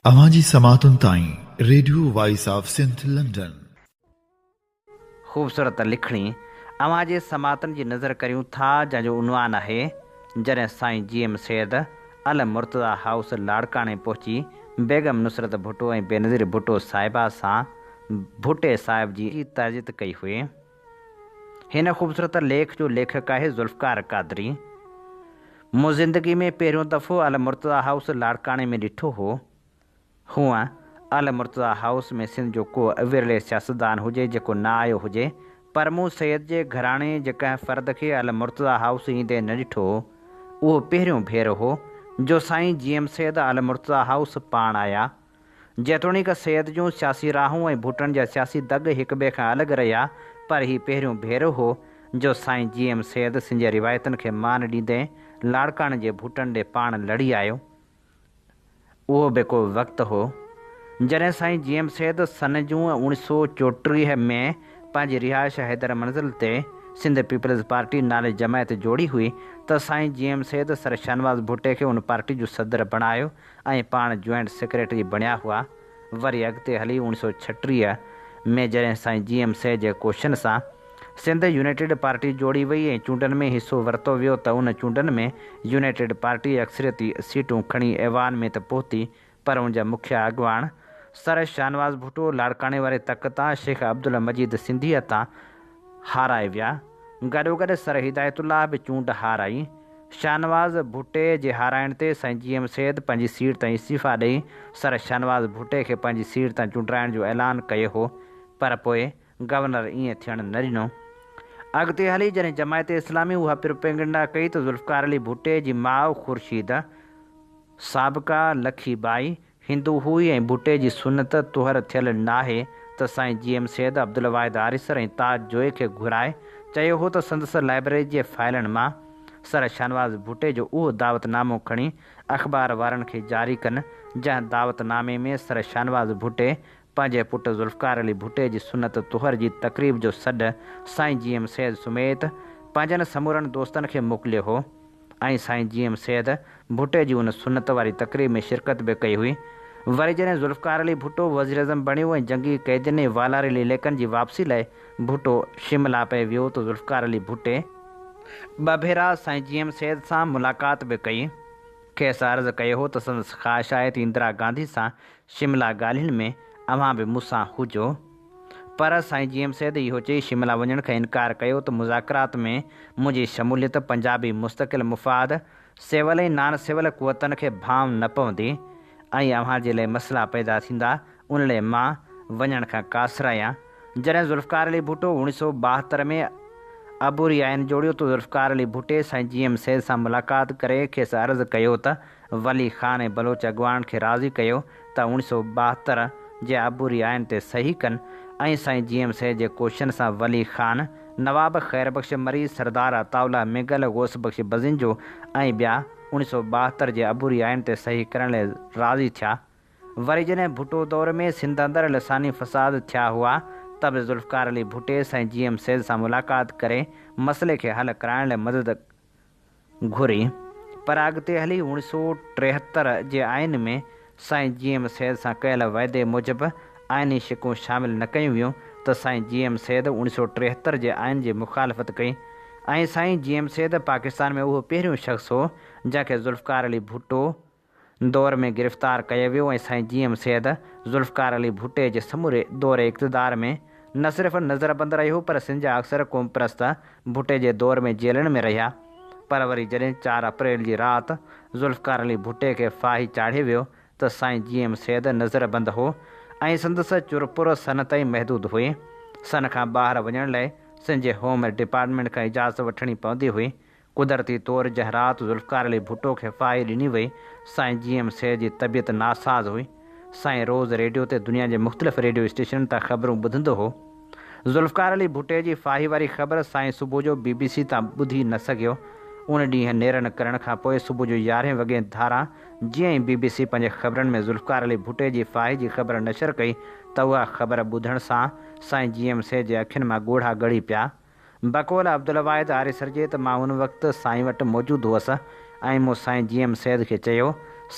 اوهان جي سماعتن تائين radio voice of Sindh London. خوبصورت لکڻي اوهان جي سماعتن جي نظر ڪريون ٿا جنهن جو عنوان آهي جڏهن سائين جي ايم سيد المرتضيٰ هائوس لاڙڪاڻي پهچي بيگم نصرت ڀٽو ۽ بينظير ڀٽو صاحبه سان ڀٽي صاحب جي تعزيت ڪئي هئي. هن خوبصورت ليک جو ليکڪ آهي ذوالفقار قادري. مون زندگي ۾ پهريون دفعو المرتضيٰ هائوس لاڙڪاڻي ۾ ڏٺو هو. هونء المرتضيٰ هائوس ۾ سنڌ جو ڪو ورلي سياستدان هجي جيڪو نه آيو هجي، پر مون سيد جي گهراڻي جي ڪنهن فرد کي المرتضيٰ هائوس ايندي نه ڏٺو هو. اهو پهريون ڀيرو هو جو سائين جي ايم سيد المرتضيٰ هائوس پاڻ آيا. جيتوڻيڪ سيد جون سياسي راهون ۽ ڀٽن جا سياسي دڳ هڪ ٻئي کان الڳ رهيا پر هي پهريون ڀيرو هو جو سائين جي ايم سيد سنڌ جي روايتن کي مان ڏيندي لاڙڪاڻي جي ڀٽن ڏي پاڻ لڙي آيو. اهو به ڪو وقت هو جڏهن سائين جي ايم سيد سن جون 1934 ۾ پنهنجي رهائش حيدر منزل تي سنڌ پيپلز پارٽي نالي جماعت جوڙي هئي ته سائين جي ايم سيد سر شاهنواز ڀٽي کي ان پارٽي جو صدر بڻايو ۽ پاڻ جوائنٽ سيڪريٽري بڻيا هئا. وري اڳتي هلي 1936 ۾ جڏهن سائين جي ايم سيد جي ڪوششن سان سنڌ يونائيٽيڊ پارٽي جوڙي وئي ۽ چونڊن ۾ حصو ورتو ويو ته ان چونڊن ۾ يونائيٽيڊ پارٽي اڪثريتي سيٽون کڻي ايوان ۾ ته پهتي پر ان جا مکيه اڳواڻ سر شاهنواز ڀٽو لاڙڪاڻي واري تڪ تان شيخ عبدالمجيد سنڌي هٿان هارائي ويا. گڏوگڏ سر هدايت الله به چونڊ هارائي. شاهنواز ڀٽي جي هارائڻ تي سائين جي ايم سيد پنهنجي سيٽ تان استعيفا ڏئي سر شاهنواز ڀٽي کي پنهنجي سيٽ تان چونڊرائڻ جو اعلان ڪيو هو پر پوء گورنر ائين ٿيڻ نه ڏنو. اڳتي هلي جڏهن جماعت اسلامي اها پروپيگنڊا ڪئي ته ذوالفقار علي ڀٽي جي ماء خورشيد سابقه لکي ٻائي هندو هئي ۽ ڀٽي جي سنت طهر ٿيل ناهي ته سائين جي ايم سيد عبدالواحد آريسر ۽ تاج جويي کي گهرائي چيو هو ته سندس لائبريري جي فائلن مان سر شاهنواز ڀٽي جو اهو دعوت نامو کڻي اخبار وارن کي جاري ڪن جنهن دعوت نامي ۾ سر شاهنواز ڀٽي پنهنجي پٽ ذوالفقار علي ڀٽي جي سنت طهر جي تقريب جو سڏ سائين جي ايم سيد سميت پنهنجن سمورن دوستن کي موڪليو هو. ۽ سائين جي ايم سيد ڀٽي جي ان سنت واري تقريب ۾ شرڪت به ڪئي هئي. وري جڏهن ذوالفقار علي ڀٽو وزيراعظم بڻيو ۽ جنگي قيدين ۽ والاريل عليقن جي واپسي لاء ڀٽو شملا پئي ويو ته ذوالفقار علي ڀٽي ٻه ڀيرا سائين جي ايم سيد سان ملاقات به ڪئي. کيس عرض ڪيو هو ته سندس خواهش آهي ته اندرا گانڌي سان شملا ڳالهين ۾ اوهان به مون سان هجو. پر سائين جي ايم سيد اهو چئي شملا وڃڻ کان انڪار ڪيو ته مذاڪرات ۾ منهنجي شموليت پنجابي مستقل مفاد، سول ۽ نان سول قوتن کي ڀانء نه پوندي ۽ اوهان جي لئه مسئلا پيدا ٿيندا ان لئه مان وڃڻ کان قاصر آهيان. جڏهن ذوالفقار علي ڀٽو 1972 ۾ عبوري آئين جوڙيو ته ذوالفقار علي ڀٽي سائين جي ايم سيد سان ملاقات ڪري کيس عرض ڪيو ته ولي خان ۽ بلوچ اڳواڻن کي راضي ڪيو ته 1972 جي عبوري آئين تي صحيح ڪن ۽ سائين جي ايم سيد جي ڪوششن سان ولي خان، نواب خير بخش مري، سردار عطاء الله مينگل، غوث بخش بزنجو ۽ ٻيا 1972 جي عبوري آئين تي صحيح ڪرڻ لاء راضي ٿيا. وري جڏهن ڀٽو دور ۾ سنڌ اندر لساني فساد ٿيا هئا ته به ذوالفقار علي ڀٽي سائين جي ايم سيد سان ملاقات ڪري مسئلي کي حل ڪرائڻ لاء مدد گهري، پر اڳتي هلي 1973 جي آئين ۾ سائين جي ايم سيد سان ڪيل وعدي موجب آئيني شقون شامل نه ڪيون ويون ته سائين جي ايم سيد 1973 جي آئين جي مخالفت ڪئي ۽ سائين جي ايم سيد پاڪستان ۾ اهو پهريون شخص هو جنهن کي ذوالفقار علي ڀٽو دور ۾ گرفتار ڪيو ويو ۽ سائين جي ايم سيد ذوالفقار علي ڀٽي جي سموري دور اقتدار ۾ نه صرف نظربند رهيو پر سنڌ جا اڪثر قومپرست ڀٽي جي دور ۾ جيلن ۾ رهيا پر وري جڏهن چار اپريل جي رات ذوالفقار علي ڀٽي کي ڦاهي چاڙهيو ويو ته سائين جي ايم سيد نظربند هو ۽ سندس چرپر سن تائين محدود هئي سن کان ٻاهر وڃڻ لاء سنڌ جي هوم ڊپارٽمينٽ کان اجازت وٺڻي پوندي هئي قدرتي طور جنهن رات ذوالفقار علي ڀٽو کي ڦاهي ڏني وئي، سائين جي ايم سيد جي طبيعت ناساز هئي. سائين روز ريڊيو تي دنيا جي مختلف ريڊيو اسٽيشنن تان خبرون ٻڌندو هو. ذوالفقار علي ڀٽي جي ڦاهي واري خبر سائين صبح جو بي بي سي تان ٻڌي نه سگهيو. ان ڏينهن نيرن ڪرڻ کان پوء صبح جو يارهين وڳي ڌاران جيئن ئي بي بي سي پنهنجي خبرن ۾ ذوالفقار علي ڀٽي جي ڦاهي جي خبر نشر ڪئي ته اها خبر ٻڌڻ سان سائين جي ايم سيد جي اکين مان ڳوڙها ڳڙي پيا. بقول عبدالواحد آريسر جي ته مان ان وقت سائين وٽ موجود هئس ۽ مون سائين جي ايم سيد کي چيو،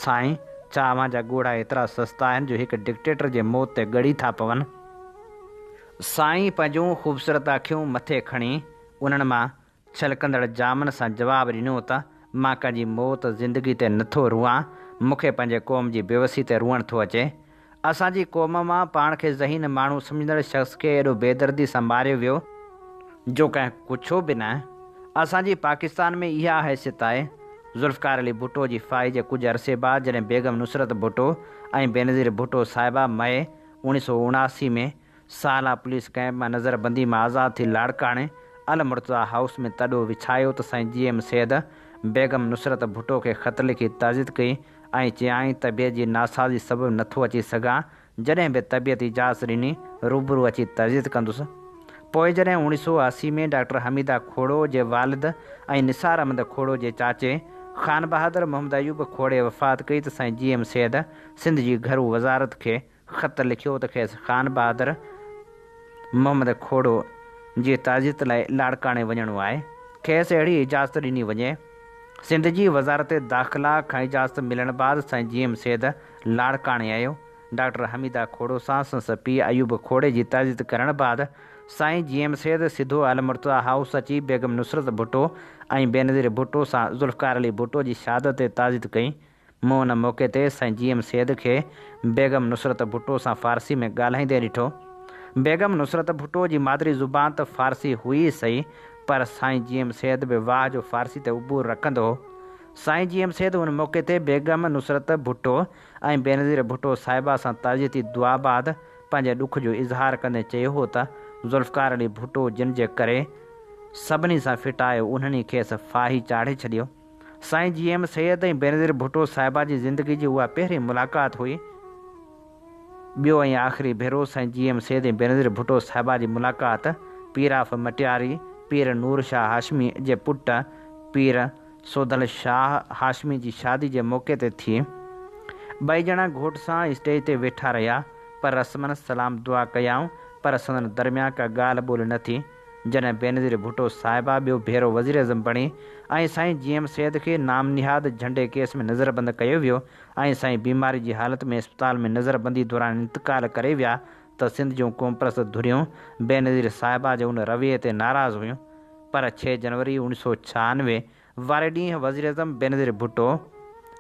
سائين! ڇا اوهان جا ڳوڙها ايترا سستا آهن جو هڪ ڊڪٽيٽر جي موت تي ڳڙي ٿا پون؟ سائين پنهنجون خوبصورت اکيون مٿي کڻي انهن مان ڇلڪندڙ جامن سان جواب ڏنو ته مان ڪنهن جي موت زندگي تي نٿو روئان، مون کي پنهنجي قوم جي بيوسي تي روئڻ ٿو اچي. اسان جي قوم مان پاڻ کي ذهين ماڻهو سمجهندڙ شخص کي ايڏو بيدردي سان ماريو ويو، جو ڪنهن ڪڇيو به نه. اسان جي پاڪستان ۾ اها حيثيت آهي. ذوالفقار علي ڀٽو جي ڦاهي جي ڪجهه عرصي بعد جڏهن بيگم نصرت ڀٽو ۽ بينظير ڀٽو صاحبه مئي 1979 ۾ سالا پوليس ڪئمپ مان نظر بندي مان آزاد ٿي لاڙڪاڻي المرتضيٰ هائوس ۾ تڏو وڇايو ته سائين جي ايم سيد بيگم نصرت ڀٽو کي خط لکي تعزيت ڪئي ۽ چيائين طبيعت جي ناسازي سبب نٿو اچي سگهان، جڏهن به طبيعت اجازت ڏني روبرو اچي تعزيت ڪندس. پوء جڏهن 1980 ۾ ڊاڪٽر حميده کوڙو جي والد ۽ نثار احمد کوڙو جي چاچي خانبهادر محمد ايوب کوڙي وفات ڪئي ته سائين جي ايم سيد سنڌ جي گهرو وزارت کي خط لکيو ته کيس خانبهادر محمد کوڙو جي تعزيت لاء لاڙڪاڻي وڃڻو آهي، کيس اهڙي اجازت ڏني وڃي. سنڌ جي وزارت داخلا کان اجازت ملڻ بعد سائين جي ايم سيد لاڙڪاڻي آيو. ڊاڪٽر حميده کوڙو سان سندس پيء ايوب کوڙي جي تعزيت ڪرڻ بعد سائين جي ايم سيد سڌو المرتضيٰ هائوس اچي بيگم نصرت ڀٽو ۽ بينظير ڀٽو سان ذوالفقار علي ڀٽو جي شهادت تي تعزيت ڪئي. مون ان موقعي تي سائين جي ايم سيد کي بيگم نصرت ڀٽو سان فارسي ۾ ڳالهائيندي ڏٺو. بيگم نصرت ڀٽو جي مادري زبان ته فارسي هئي ئي سهي، پر سائين جي ايم سيد به واهه جو فارسي تي عبور رکندو هو. سائين جي ايم سيد ان موقعي تي بيگم نصرت ڀٽو ۽ بينظير ڀٽو صاحبه سان تعزيتي دعا بعد پنهنجي ڏک جو اظهار ڪندي چيو هو ته ذوالفقار علي ڀٽو جن جي ڪري سڀني سان ڦٽايو انهن ئي کيس ڦاهي چاڙهي ڇڏيو. سائين جي ايم سيد ۽ بينظير ڀٽو صاحبه جي زندگي جي اها پهرين ملاقات هئي. ٻيو ۽ آخري ڀيرو سائين جي ايم سيد ۽ بينظير ڀٽو صاحبه جي ملاقات پير آف مٽياري پير نور شاهه هاشمي جي پٽ پير سوڌل شاهه هاشمي جي شادي جي موقعي تي ٿي. ٻئي ڄڻا گهوٽ سان اسٽيج تي ويٺا رهيا پر رسمن سلام دعا ڪيائون پر سندن درميان ڪا ڳالهه ٻولهه نه ٿي. جڏهن بينظير ڀٽو صاحبه ٻيو ڀيرو وزيراعظم بڻي ۽ سائين جي ايم سيد کي نام نهاد جهنڊي ڪيس ۾ نظربند ڪيو ويو ۽ سائين بيماري جي حالت ۾ اسپتال ۾ نظربندي دوران انتقال ڪري ويا ته سنڌ جون قومپرست ڌريون بينظير صاحبه جي ان رويي تي ناراض هيون پر ڇهه جنوري 1996 واري ڏينهن وزيراعظم بينظير ڀٽو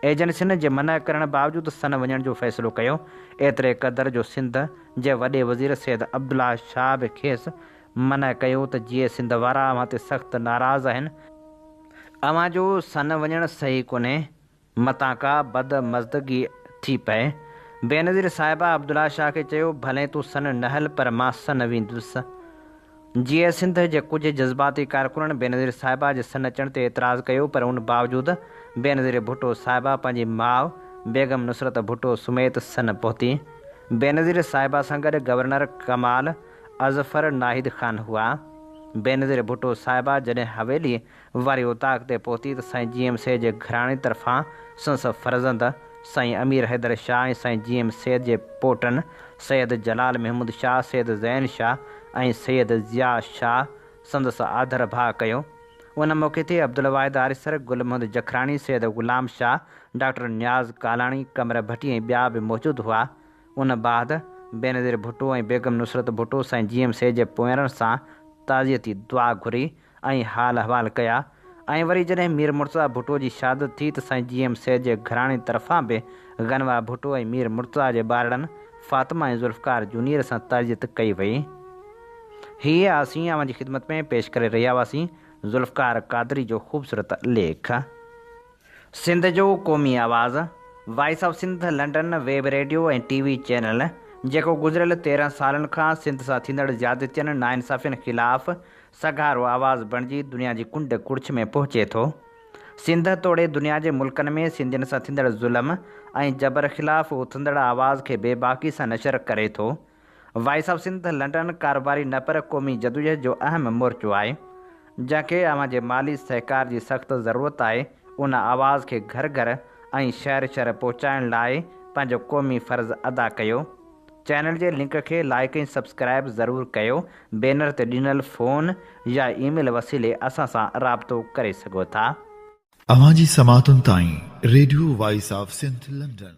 ايجنسين جي منع ڪرڻ باوجود سن وڃڻ جو فيصلو ڪيو، ايتري قدر جو سنڌ جي وڏي وزير سيد عبدالله شاهه به کيس منع ڪيو ته جيئي سنڌ وارا اوهان تي سخت ناراض آهن، اوهان جو سن وڃڻ صحيح ڪونهي، متان ڪا بد مزدگي ٿي پئي. بينظير صاحبه عبدالله شاهه کي چيو، ڀلين تون سن نه هل پر مان سن ويندس. جيئي سنڌ جي ڪجهه جذباتي ڪارڪنن بينظير صاحبه جي سن اچڻ تي اعتراض ڪيو پر ان باوجود بينظير ڀٽو صاحبه پنهنجي ماء بيگم نصرت ڀٽو سميت سن پهتي. بينظير صاحبه سان گڏ گورنر ڪمال اظفر ناهيد خان هئا. بينظير ڀٽو صاحبه جڏهن حويلي واري اوطاق تي پهتي ته سائين جي ايم سيد جي گهراڻي طرفان سندس فرزند سائين امير حيدر شاهه ۽ سائين جي ايم سيد جي پوٽن سيد جلال محمود شاهه، سيد زين شاهه ۽ سيد ضياء شاهه سندس آڌر ڀاء ڪيو. ان موقعي تي عبدالواحد آريسر، گل محمد جکراڻي، سيد غلام شاهه، ڊاڪٽر نياز ڪالاڻي، قمر ڀٽي ۽ ٻيا به موجود هئا. ان بعد بينظير ڀٽو ۽ بيگم نصرت ڀٽو سائين جي ايم سيد جي پوئينرن سان تعزيتي دعا گهري ۽ حال احوال ڪيا ۽ وري جڏهن مير مرتضيٰ ڀٽو جي شهادت ٿي ته سائين جي ايم سيد جي گهراڻي طرفان به غنويٰ ڀٽو ۽ مير مرتضيٰ جي ٻارڙن فاطمه ۽ ذوالفقار جونيئر سان تعزيت ڪئي وئي. هيء اسين اوهان جي خدمت ۾ پيش ڪري رهيا هئاسين ذوالفقار قادري جو خوبصورت ليک. سنڌ جو قومي آواز، voice of Sindh London web radio ۽ T V channel, جيڪو گذريل 13 سالن کان سنڌ سان ٿيندڙ زيادتين، ناانصافين خلاف سگهارو آواز بڻجي دنيا جي ڪنڊ ڪڙڇ ۾ پهچي ٿو. سنڌ توڙي دنيا جي ملڪن ۾ سنڌين سان ٿيندڙ ظلم ۽ جبر خلاف اٿندڙ آواز کي بيباڪي سان نشر ڪري ٿو. وائس آف سنڌ لنڊن ڪاروباري نه پر قومي جدوجهد جو اهم مورچو آهي. جنهن کي اوهان جي مالي سهڪار جي سخت ضرورت آهي. ان آواز کي گهر گهر ۽ شهر شهر پهچائڻ لاء پنهنجو قومي فرض ادا ڪيو. چينل جي لنڪ کي لائيڪ ۽ سبسڪرائيب ضرور ڪيو بينر تي ڏنل فون يا اي ميل وسيلي اسان سان رابطو ڪري سگهو ٿا. اوهان جي سماعتن تائين radio voice of Sindh London.